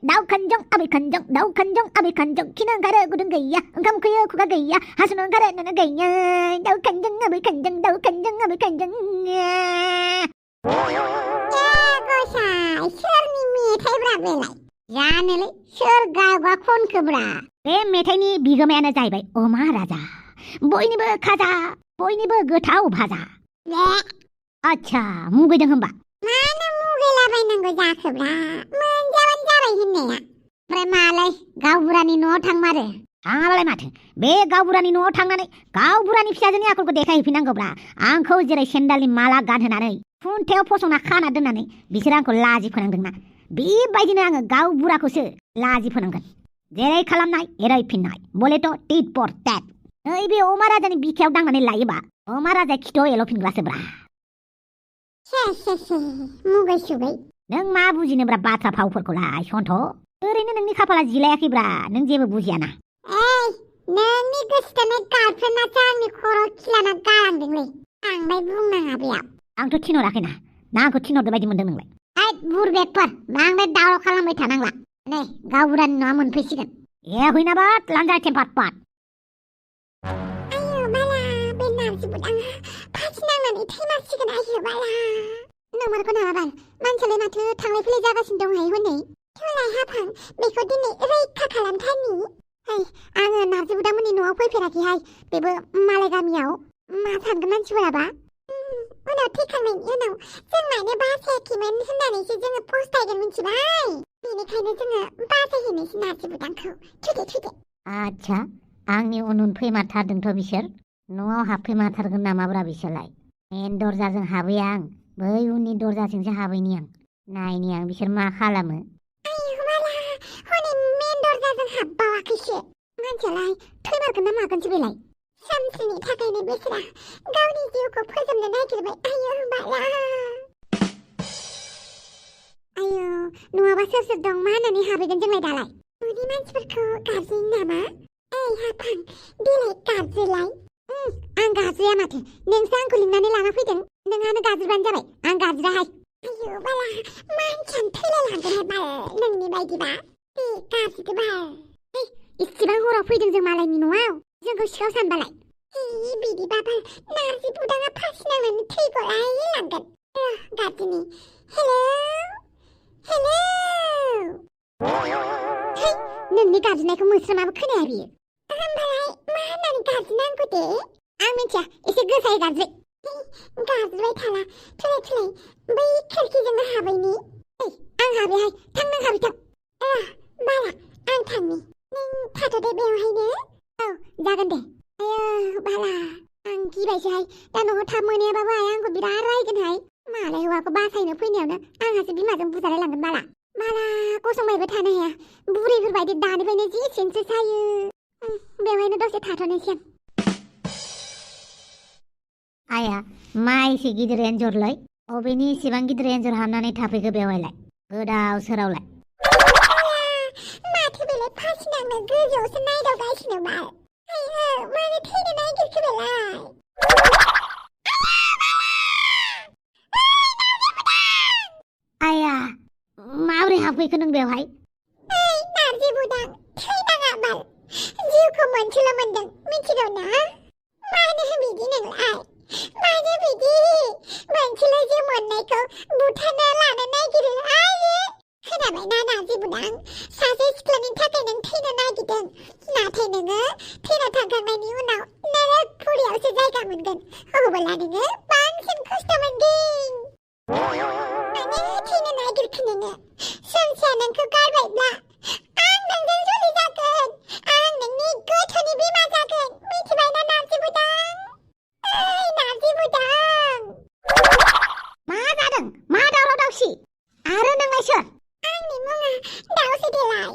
나우칸정 아비칸정 나우칸정 아비칸정 키는 가래 구든 게야 응감 그여 구가 게야 하수는 가래 너는 게야 나우칸정 아비칸정 나우칸정 아비칸정 gosa shirni मेथाइब्रा बेलाय जानोलै सोर गावगा खनखोब्रा बे मेथाइनि बिगोमायानो जाहैबाय अमा राजा बयनिबो खाजा बयनिबो गोथाव भाजा आच्छा मुगैदों होमबा मानो मुगैलाबायनांगौ जाखोब्रा मोनजाबानो जाबाय होननाया ओमफ्राय मालाय गावबुरानि न'आव थांमारो थाङाबालाय माथो बे गावबुरानि न'आव थांनानै गावबुरानि फिसाजोनि आखलखौ देखायहैफिननांगौब्रा आंखौ जेरै सेन्डालनि माला गानहोनानै खुन्थायाव फसंना खाना दोननानै बिसोर आंखौ लाजि फोनांदोंना बेबायदिनो आङो गावबुराखौसो लाजि फोनांगोन जेरै खालामनाय एरै फिननाय बोलेथ' टिट फर टेट नैबे अमा राजानि बिखायाव दांनानै लायोबा अमा राजा खिथ'आव एल'फिनग्रासोब्रा मुगैसुबाय नों मा बुजिनोब्रा बाथ्रा फावफोरखौलाय सन्थ' ओरैनो नोंनि खाफाला जिलायाखैब्रा नों जेबो बुजियाना नोंनि गोसोथोनाय गार्लफ्रेन्डआसो आंनि खर' खिलाना गालांदोंलै आंलाय बुंनाङा बेयाव आंथ' थिनहराखैना ना आंखौ थिनहरदो बायदि मोनदों नोंलाय बुरबेकफोर बांद्राय दावराव खालामबाय थानांला नै गावबुरानि न'आ मोनफैसिगोन हुइनाबा लान्जाय टेम्पार पाट आयौ बाला बे नारजि बुदाङा फासिनांनानै थैमारसिगोन आयौ बाला नंमारगौ नामा बाल मानसियालाय माथो थांलाय फैलाय जागासिनो दंहाय हनै थोलाय हाफां बेखौ दिनै रैखा खालामथारनि आङो नारजि बुदांमोननि न'आव फैफेराखैहाय बेबो मालाय गामियाव मा सानगोन मानसिफोराबा उनाव थैखांनायनि उनाव जों मानो बासायाखैमोन होननानैसो जोङो पस्तायगोन मिथिबाय बेनिखायनो जोङो बासायहैनोसै नारजि बुदांखौ थुदे आच्छा आंनि उन फैमारथारदोंथ' बिसोर न'आव हाबफैमारथारगोन नामाब्रा बिसोरलाय मेन दरजाजों हाबैया आं बै उननि दरजाजोंसो हाबैनि आं नायनि आं बिसोर मा खालामो हनै मेन दरजाजों हाबबावाखैसो मानसियालाय थैमारगोन ना मागोनसो बेलाय सानसेनि थाखायनो बेसोरा गावनि जिउखौ फोजोबनो नागिरबाय आयौ बाला आयौ नङाबा सोर सोर दं मा होननानै हाबैगोन जोंलाय दालाय न'नि मानसिफोरखौ गाज्रियो नामा हाफां देलाय गाज्रिलाय आं गाज्रिया माथो नोंसो आंखौ लिंनानै लाना फैदों नोंहानो गाज्रिबानो जाबाय आं गाज्रियाहाय आयौ बाला मानसियानो थैलायलांगोनहाय बाल नोंनि बायदिबा बे गाज्रिदो बाल इसेबां हराव फैदों जों मालायनि न'आव जोंखौ सिखाव सानबालाय बिदिबाबा नारजि बुदाङा फासिनांनानै थैग'लाय लांगोन गाज्रिनि हेलौ नोंनि गाज्रिनायखौ मोस्रोमाबो खोनाया बियो होमबालाय मा होननानै गाज्रिनांगौ दे आं मिथिया एसे गोसायै गाज्रिबाय थाला थुलाय बै खोरखिजोंनो हाबैनि आं हाबैहाय थां नों हाबै थां बाला आं थांनि नों थाथ'दे बेवहायनो जागोन दे आयौ बाला आं गिबायसोहाय दा न'आव थाब मोनायाबाबो आंखौ बिराद रायगोनहाय मालाय हौवाखौ बासायनो फैनायावनो आंहासो बिमाजों बुजालाय लांगोन बाला गसंबायबो थानो हाया बुरैफोरबायदि दानिफ्रायनो जि सिनसो सायो बेवहायनो दसे थाथ'नोसै आया मा एसे गिदिर एन्जरलै अबेनि इसेबां गिदिर एन्जर हाबनानै थाफैखो बेवहायलाय गोदाव सोरावलाय माथो बेलाय फासिनांनो गोजौआवसो नायदावगासिनो बाल मानो थैनो नागिरखो बेलाय आया माबोरै हाबफैखो नों बेवहाय नारजि बुदां थैनाङा बाल जिउखौ मोनसेल' मोनदों मिथिगौ ना मानो बिदि नोंलाय मानो बिदि मोनसेल' जिउ मोननायखौ बुथारना लानो नागिरो खोनाबायना नारजि बुदां सासे सिख्लानि थाखाय नों थैनो नागिरदों नाथाय नोङो थैना थांखांनायनि उनाव नरकपुरियावसो जायगा मोनगोन अब्ला नोङो बांसिन खस्थ' मोनगोन मानो थैनो नागिरखो नोङो सोमसिया नोंखौ गारबायब्ला आं नोंजों जुलि जागोन आं नोंनि गथ'नि बिमा जागोन मिथिबायना नारजि बुदां नारजि बुदां मा जादों मा दावराव दावसि आरो नोंलाय सोर आंनि मुङा दाउसो देलाय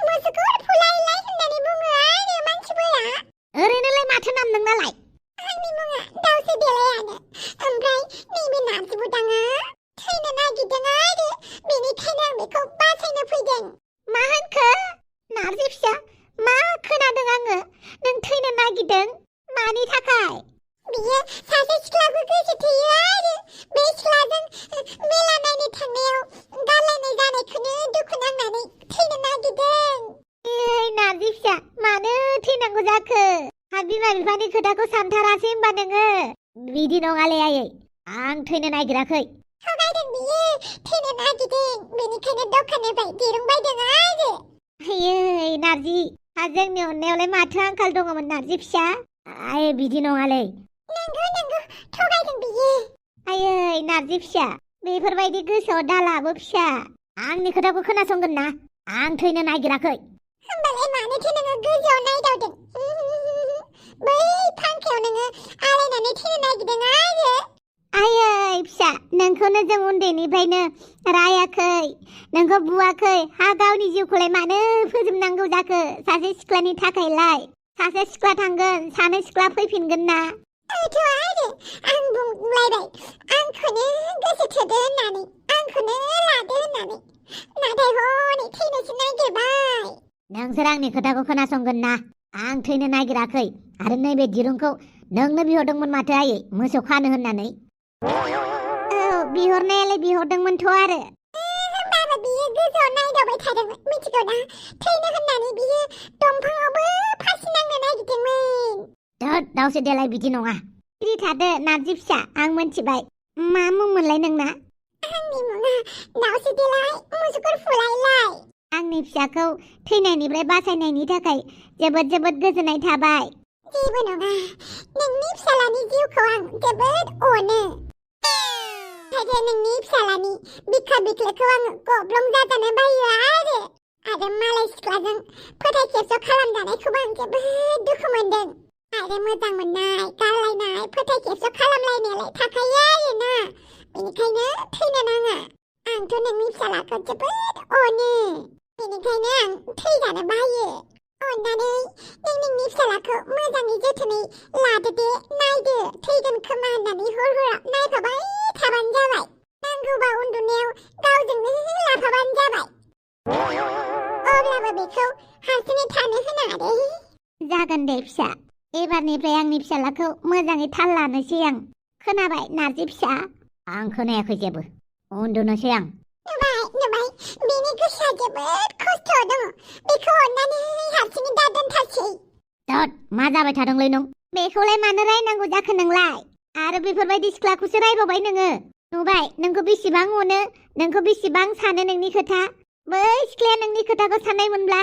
मुसुगुर फुलायलाय होननानै बुङो आरो मानसिफोरा ओरैनोलाय माथो नाम नोंनालाय आंनि मुङा दाउसो देलायानो ओमफ्राय नैबे नारजि बुदाङा थैनो नागिरदों आरो बेनिखायनो आं बेखौ बासायनो फैदों मा होनखो नारजि फिसा मा खोनादों आङो नों थैनो नागिरदों मानि थाखाय बियो सासे सिख्लाखौ गोसो थोयो आरो बे सिख्लाजों मेला नायनो थांनायाव गारलायनाय जानायखौनो दुखु नांनानै थैनो फिसा मानो थैनांगौ जाखो बिमा बिफानि खोथाखौ सानथारासै होनबा नोङो बिदि नङालै आयै आं थैनो नागिराखै थगायदों बियो थैनो नागिरदों बेनिखायनो दखाननिफ्राय दिरुं बायदों आरो आयै नारजि जोंनि अननायावलाय माथो आंखाल दङमोन नारजि फिसा आयै बिदि नङालै नंगौ थगायदों बियो आयै नारजि फिसा बेफोरबायदि गोसोआव दालाबो फिसा आंनि खोथाखौ खोनासंगोन ना आं थैनो नागिराखै होमबालाय मानोथो नोङो गोजौआव नायदावदों बै फांखायाव नोङो आलायनानै थैनो नागिरदों आरो आयै फिसा नोंखौनो जों उन्दैनिफ्रायनो रायाखै नोंखौ बुवाखै गावनि जिउखौलाय मानो फोजोबनांगौ जाखो सासे सिख्लानि थाखायलाय सासे सिख्ला थांगोन सानै सिख्ला फैफिनगोन ना थ' आरो आं बुंलायबाय आंखौनो गोसो थोदो होननानै आंखौनो लादो होननानै नाथाय हनै थैनोसो नागिरबाय नोंसोर आंनि खोथाखौ खोनासंगोन ना आं थैनो नागिराखै आरो नैबे दिरुंखौ नोंनो बिहरदोंमोन माथो आयै मोसौ खानो होननानै बिहरनायालाय बिहरदोंमोनथ' आरो होमबाबो बियो गोजौआव नायदावबाय थादोंमोन मिथिगौ ना थैनो होननानै बियो दंफाङावबो फासि नांनो नागिरदोंमोन दावसो देलाय बिदि नङा सिरि थादो नारजि फिसा आं मोनथिबाय मा मुंमोनलाय नोंना आंनि मुङा दावसो देलाय मुसुगुर फुलायलाय आंनि फिसाखौ थैनायनिफ्राय बासायनायनि थाखाय जोबोद जोबोद गोजोननाय थाबाय जेबो नङा नोंनि फिसालानि जिउखौ आं जोबोद अनो नाथाय नोंनि फिसालानि बिखा बिख्लोखौ आं गब्लं जाजानो बायो आरो मालाय सिख्लाजों फोथाय खेबस' खालामजानायखौबो आं जोबोद दुखु मोनदों आरो मोजां मोननाय गारलायनाय फोथाय खेबस' खालामलायनायालाय थाखायो आरोना बेनिखायनो थैनो नाङा आंथ' नोंनि फिसालाखौ जोबोद अनो बेनिखायनो आं थैजानो बायो अन्नानै नोंनि फिसालाखौ मोजाङै जोथोनै लादो दे नायदो थैगोन खोमा होननानै हर नायफाबाय थाबानो जाबाय नांगौबा उन्दुनायाव गावजोंनो लाफाबानो जाबाय अब्लाबो बेखौ हारसिङै थानो होनाङा दे जागोन दे फिसा एबारनिफ्राय आंनि फिसालाखौ मोजाङै थाल लानोसै आं खोनाबाय नारजि फिसा आं खोनायाखै जेबो उन्दुनोसै आं नुबाय बेनि गोसोआ जोबोद खस्थ' दङ बेखौ अन्नानै हारसिङै दा दोनथारसै मा जाबाय थादोंलै नों बेखौलाय मानो रायनांगौ जाखो नोंलाय आरो बेफोरबायदि सिख्लाखौसो रायबावबाय नोङो नुबाय नोंखौ बेसेबां अनो नोंखौ बेसेबां सानो नोंनि खोथा बै सिख्लाया नोंनि खोथाखौ साननायमोनब्ला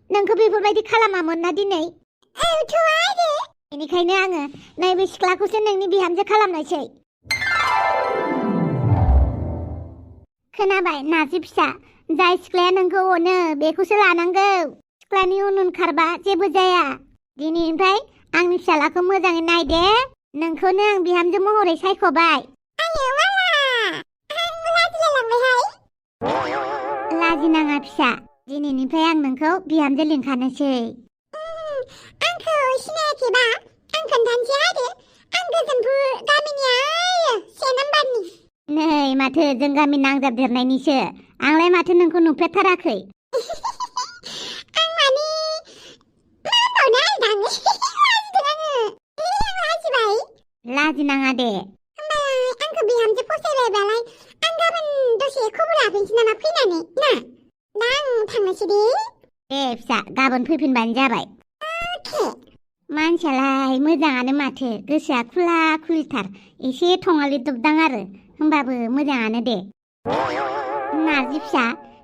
नोंखौ बेफोरबायदि खालामामोन ना दिनै औथ' आरो बेनिखायनो आङो नैबे सिख्लाखौसो नोंनि बिहामजो खालामनोसै खोनाबाय नारजि फिसा जाय सिख्लाया नोंखौ अनो बेखौसो लानांगौ सिख्लानि उन खारबा जेबो जाया दिनैनिफ्राय आंनि फिसालाखौ मोजाङै नायदे नोंखौनो आं बिहामजो महरै सायख'बाय लाजिनाङा फिसा दिनैनिफ्राय आं नोंखौ बिहामजो लिंखानोसै आंखौ सिनायाखैबा आं खोन्थानोसै आरो आं गोजोनपुर गामिनि से नाम्बारनि नै माथो जों गामि नांजाबदेरनायनिसो आंलाय माथो नोंखौ नुफेरथाराखै आं माने मा होनबावनो लाजिबाय लाजिनाङा दे होमबालाय आंखौ बिहामजो फसायबायबालाय आं गाबोन दसे खबर लाफिनसै नामा फैनानै ना दा आं थांनोसै दे फिसा गाबोन फैफिनबानो जाबाय मानसियालाय मोजाङानो माथो गोसोआ खुला खुलिथार एसे थङालि दुबदां आरो होमबाबो मोजाङानो दे नारजि फिसा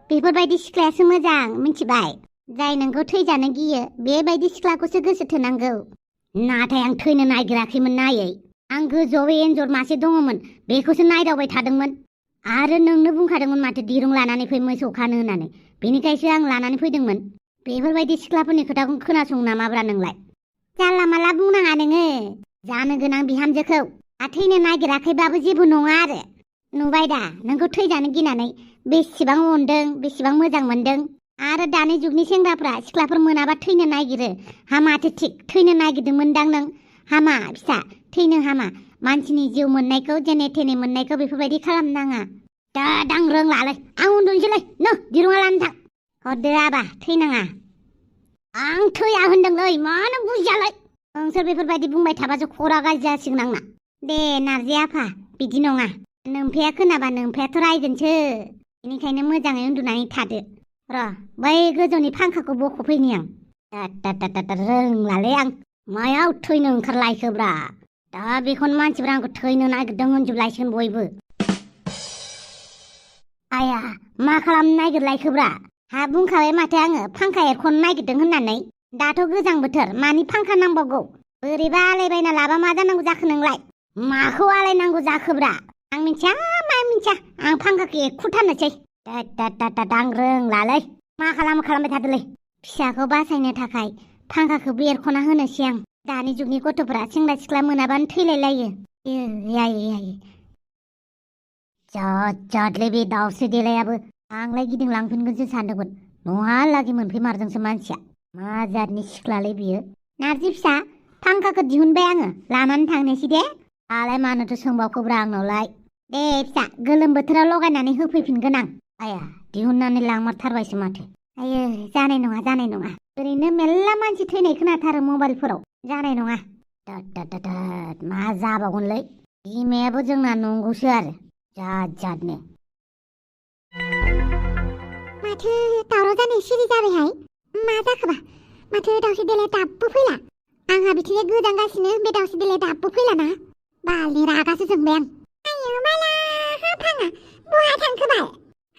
बेफोरबायदि सिख्लायासो मोजां मिथिबाय जाय नोंखौ थैजानो गियो बेबायदि सिख्लाखौसो गोसो थोनांगौ नाथाय आं थैनो नागिराखैमोन नायै आं गोजौआव एन्जर मासे दङमोन बेखौसो नायदावबाय थादोंमोन आरो नोंनो बुंखादोंमोन माथो दिरुं लानानै फै मोसौ खानो होननानै बेनिखायसो आं लानानै फैदोंमोन बेफोरबायदि सिख्लाफोरनि खोथाखौ खोनासंनो नामाब्रा नोंलाय जानला माला बुंनाङा नोङो जानो गोनां बिहामजोखौ थैनो नागिराखैबाबो जेबो नङा आरो नुबाय दा नोंखौ थैजानो गिनानै बेसेबां अनदों बेसेबां मोजां मोनदों आरो दानि जुगनि सेंग्राफ्रा सिख्लाफोर मोनाबा थैनो नागिरो हामाथो थिग थैनो नागिरदोंमोनदां नों हामा फिसा थैनो हामा मानसिनि जिउ मोननायखौ जेने थेने मोननायखौ बेफोरबायदि खालामनाङा दा दां रोंलालै आं उन्दुनोसैलै नो दिरुङा लानो थां हरदो आबा थैनाङा आं थैया होनदोंलै मानो बुजियालै नोंसोर बेफोरबायदि बुंबाय थाबासो खरा गाज्रि जासिगोन आंना दे नारजि आफा बिदि नङा नोमफाया खोनाबा नोमफायाथ' रायगोनसो बेनिखायनो मोजाङै उन्दुनानै थादो र' बै गोजौनि फांखाखौ बख'फैनि आं रोंलालै आं मायाव थैनो ओंखारलायखोब्रा दा बेखौनो मानसिफ्रा आंखौ थैनो नागिरदों होनजोबलायसिगोन बयबो आया मा खालामनो नागिरलायखोब्रा हा बुंखाबाय माथो आङो फांखा एरख'नो नागिरदों होननानै दाथ' गोजां बोथोर मानि फांखा नांबावगौ बोरैबा आलायबायना लाबा मा जानांगौ जाखो नोंलाय माखौ आलायनांगौ जाखोब्रा आं मिथिया मा मिथिया आं फांखाखौ एरखुथारनोसै आं रोंलालै मा खालामबाय थादोलै फिसाखौ बासायनो थाखाय फांखाखौबो एरख'ना होनोसै आं दानि जुगनि गथ'फोरा सेंग्रा सिख्ला मोनाबानो थैलायलायो जदलै बे दाउस्रि देलायाबो आंलाय गिदिंलांफिनगोनसो सानदोंमोन नहालागै मोनफैमारदोंसो मानसिया मा जातनि सिख्लालै बियो नारजि फिसा फांखाखौ दिहुनबाय आङो लानानै थांनोसै दे आलाय मानोथो सोंबावखोब्रा आंनावलाय दे फिसा गोलोम बोथोराव लगायनानै होफैफिनगोन आं आया दिहुननानै लांमारथारबायसो माथो आयो जानाय नङा ओरैनो मेल्ला मानसि थैनाय खोनाथारो मबाइलफोराव जानाय नङा मा जाबावगोनलै बिमायाबो जोंना नंगौसो आरो जातनो माथो दावराव जानाय सिरि जाबायहाय मा जाखोबा माथो दाउस्रि देलाया दाबो फैला आंहा बिथिंजाय गोदांगासिनो बे दाउस्रि देलाया दाबो फैलाना बालनि रागासो जोंबाय आं आयो माला हाफाङा बहा थांखो बाल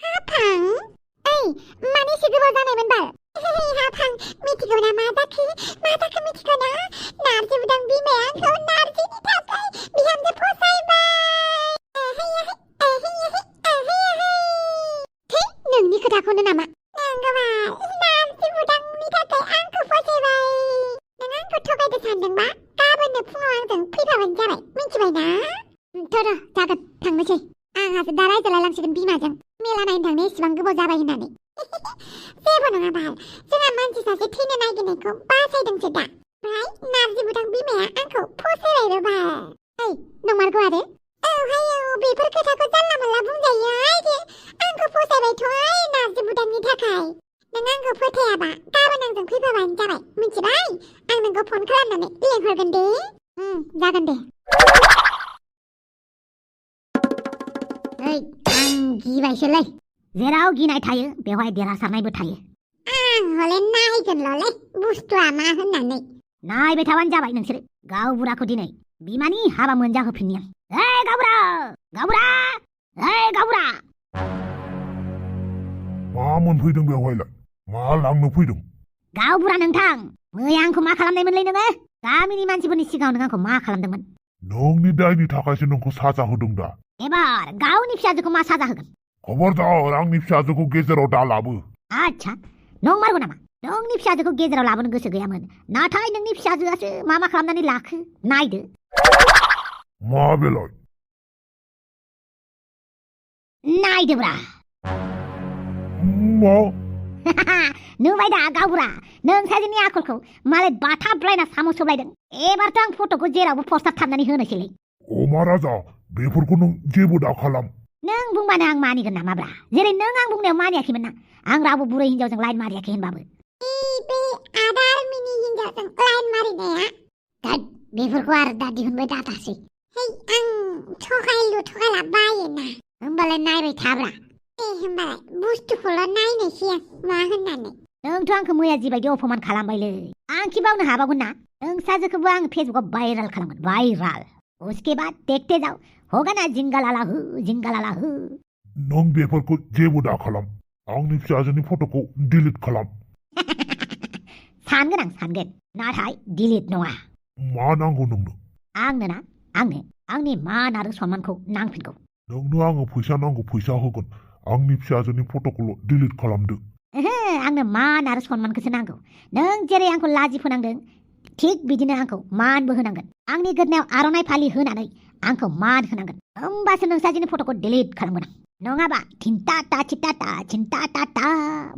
हाफां ओइ माने एसे गोबाव जानायमोन बाल हाफां मिथिगौ ना मा जाखो मिथिगौ ना नारजि बुदां बिमाया आंखौ नारजिनि थाखाय बिहामजो फसायबाय नोंनि खोथाखौनो नामा नंगौबा नारजि बुदांनि थाखाय आंखौ फसायबाय नों आंखौ थगायदो सानदोंबा गाबोननो फुङाव आंजों फैफाबानो जाबाय मिथिबाय ना जागोन थांनोसै आंहासो दा रायज्लायलांसिगोन बिमाजों मेला नायनो थांनो एसेबां गोबाव जाबाय होननानै जेबो नङा बाल जोंहा मानसि सासे थैनो नागिरनायखौ बासायदोंसो दा ओमफ्राय नारजि बुदां बिमाया आंखौ फसायबायबो बाल ओइ नंमारगौ आरो बेफोर खोथाखौ जानला मोनला बुंजायो आइदि आंखौ फसायबायथ' नारजि बुदांनि थाखाय नों आंखौ फोथायाबा गाबोन आंजों फैफाबानो जाबाय मिथिबाय आं नोंखौ फन खालामनानै लेंहरगोन दे जागोन दे आं गिबायसोलै जेराव गिनाय थायो बेवहाय देरहासारनायबो थायो आं हले नायगोनल'लै बुस्थुआ मा होननानै नायबाय थाबानो जाबाय नोंसोरो गावबुराखौ दिनै बिमानि हाबा मोनजाहोफिननि आं गावबुरा मा मोनफैदों बेवहायलाय मा लांनो फैदों गावबुरा नोंथां मैया आंखौ मा खालामनायमोनलै नोङो गामिनि मानसिफोरनि सिगाङाव नों आंखौ मा खालामदोंमोन नोंनि दायनि थाखायसो नोंखौ साजा होदों दा एबार गावनि फिसाजोखौ मा साजा होगोन खबरदार आंनि फिसाजोखौ गेजेराव दा लाबो आच्छा नंमारगौ नामा नोंनि फिसाजोखौ गेजेराव लाबोनो गोसो गैयामोन नाथाय नोंनि फिसाजोआसो मा खालामनानै लाखो नायदो मा बेलाय नायदोब्रा मा नुबाय दा गावबुरा नोंसाजोनि आखलखौ मालाय बाथाबलायना साम' सोबलायदों एबारथ' आं फट'खौ जेरावबो पस्टार थाबनानै होनोसैलै अमा राजा बेफोरखौ नों जेबो दा खालाम नों बुंबानो आं मानिगोन नामाब्रा जेरै नों आं बुंनायाव मानियाखैमोन ना आं रावबो बुरै हिनजावजों लाइन मारियाखै होनबाबो बे आदा आर्मिनि हिनजावजों लाइन मारिनाया बेफोरखौ आरो दा दिहुनबाय दाथासै आं थगायला बायोना होमबालाय नायबाय थाब्रा होमबालाय बुस्थुखौल' नायनोसै आं मा होननानै नोंथ' आंखौ मैया जिबायदि अपमान खालामबायलै आं खि बावनो हाबावगोन ना नोंसाजोखौबो आं फेसबुकाव भाइराल खालामगोन भाइराल उसके बाद देखते जाओ होगा ना जिंगालाला हो नों बेफोरखौ जेबो दा खालाम आंनि फिसाजोनि फट'खौ डिलिट खालाम सानगोन नाथाय डिलिट नङा मा नांगौ नोंनो आंनो आंनि मान आरो सनमानखौ नांफिनगौ नोंनो आङो फैसा नांगौ फैसा होगोन आंनि फिसाजोनि फट'खौल' डिलिट खालामदो आंनो मान आरो सनमानखौसो नांगौ नों जेरै आंखौ लाजि फोनांदों थिग बिदिनो आंखौ मानबो होनांगोन आंनि गोदनायाव आर'नाइ फालि होनानै आंखौ मान होनांगोन होमबासो नोंसाजोनि फट'खौ डिलिट खालामगोन आं नङाबा थिनटा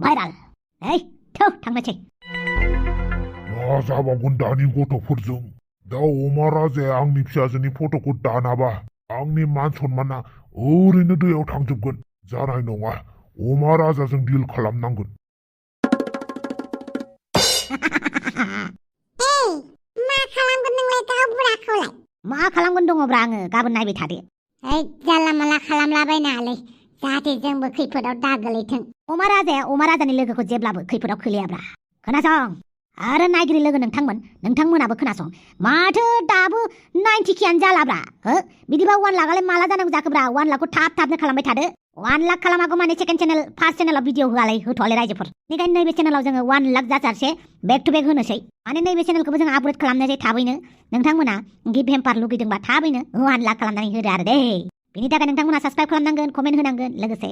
भाइराल थांनोसै मा जाबावगोन दानि गथ'फोरजों दा अमा राजाया आंनि फिसाजोनि फट'खौ दानाबा आंनि मान सनमाना ओरैनो दैयाव थांजोबगोन जानाय नङा अमा राजाजों डिल खालामनांगोन मा खालामगोन नोंलाय गावबुराखौलाय मा खालामगोन दङब्रा आङो गाबोन नायबाय थादो जानला माला खालामलाबायनाङालै जाहाथे जोंबो खैफोदाव दा गोलैथों अमा राजाया अमा राजानि लोगोखौ जेब्लाबो खैफोदाव खोलैयाब्रा खोनासं आरो नायगिरि लोगो नोंथांमोनाबो खोनासं माथो दाबो 90Kआनो जालाब्रा हो बिदिबा 1 लाखआलाय माला जानांगौ जाखोब्रा 1 लाखखौ थाबनो खालामबाय थादो 1 लाख खालामागौ माने सेकेन्ड चेनेल फार्स्ट चेनेलाव भिडिअ होथ'वालै रायजोफोर बेनिखायनो नैबे चेनेलाव जोङो 1 लाख जाजासे बेक टु बेक होनोसै माने नैबे चेनेलखौबो जों आपग्रेड खालामनोसै थाबैनो नोंथांमोना गिफ्ट हेम्पार लुगैदोंबा थाबैनो 1 लाख खालामनानै होदो आरो दे बेनि थाखाय नोंथांमोना साबस्क्राइब खालामनांगोन कमेन्ट होनांगोन लोगोसे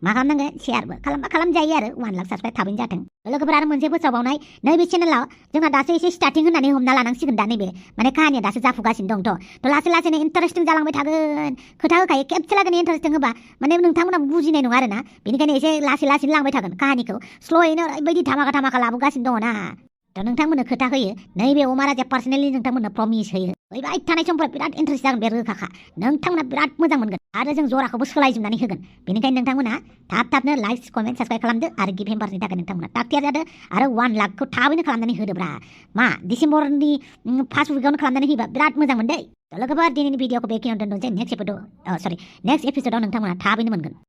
मा खालामनांगोन शेयारबो खालामजायो आरो 1 लाख साबस्क्राइब थाबैनो जाथों लोगोफोर आरो मोनसे फोसावबावनाय नैबे चेनेलाव जोंहा दासो एसे स्टार्टिं होननानै हमना लानांसिगोन दा नैबे माने काहानिया दासो जाफुगासिनो दंथ' लासै लासैनो इन्टारेस्टिं जालांबाय थागोन खोथा होखायो खेबसे लागैनो इन्टारेस्टिं होबा माने नोंथांमोना बुजिनाय नङा आरोना बेनिखायनो एसे लासैनो लांबाय थागोन काहानिखौ स्ल'यैनो ओरैबायदि धामाका लाबोगासिनो दङ ना थ' नोंथांमोननो खोथा होयो नैबे अमा राजाया पार्सनेलि नोंथांमोननो प्रमिस होयो फैबाय थानाय समफोराव बिराद इन्टारेस्ट जागोन बे रोखाखा नोंथांमोना बिराद मोजां मोनगोन आरो जों जराखौबो सोलायजोबनानै होगोन बेनिखायनो नोंथांमोना थाबनो लाइक कमेन्ट साबस्क्राइब खालामदो आरो गिफ्ट हेम्पारनि थाखाय नोंथांमोना थाग-थियारि जादो आरो 1 लाखखौ थाबैनो खालामनानै होदोब्रा मा डिसेम्बरनि फार्स्ट उइकआवनो खालामनानै होयोबा बिराद मोजां मोन दै लोगोफोर दिनैनि भिडिअखौ बेखिनियावनो दोनथ'नोसै नेक्स्ट एपिसोडआव नोंथांमोना थाबैनो मोनगोन